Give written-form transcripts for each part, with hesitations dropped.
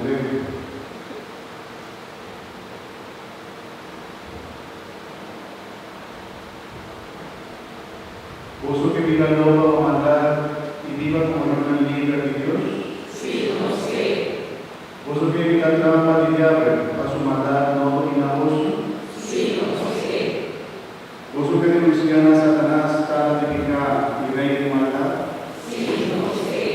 Salud'é. Boso ke bira loba pa maldat i biba komo yunan liber di Dios? Sí, nos ke. Boso ke evitá trampa di diabel pa su maldat no dominá boso? Sí, nos ke. Boso ke denunsiá na Satanas, tata di piká i rei di maldat? Sí, nos ke.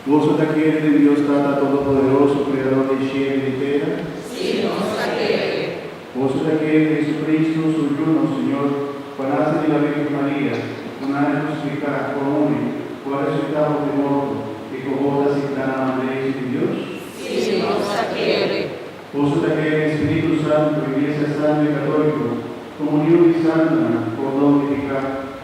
Boso ta kere den Dios Tata Todopoderoso, Kreador di shelu i di tera? Sí, nos ta kere. Boso ta kere den Jesucristo, su Yu, nos Señor, ku a nase di la Virgen Maria, ku nan a krusifiká, ku a muri, ku a resusitá for di morto, i ku awor ta sintá na man derechi di Dios? Sí, nos ta kere. Boso ta kere den Spiritu Santu, Iglesia Santu i Katóliko, komunion di santunan, pordon di piká,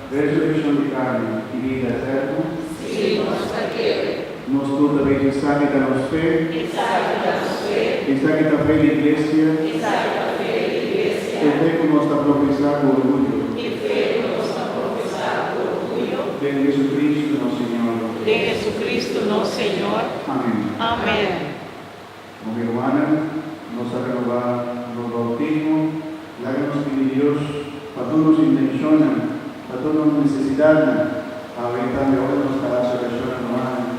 resurekshon di karni, i bida eterno? Sí, nos ta kere. Nos tur ta bisa, Esaki ta nos fe. Esaki ta nos fe. Esaki ta fe di Iglesia. Esaki ta fe di Iglesia. E fe ku nos ta profesá ku orguyo. E fe ku nos ta profesá ku orguyo. Den Jesucristo nos Señor. Den Jesucristo nos Señor. Amen. Amen. Bo mi rumannan, nos a renobá nos bautismo. Laga nos pidi Dios pa tur nos intenshonnan, pa tur nos nesesidatnan. Awe tambe ora nos ta hasi orashon, rumannan.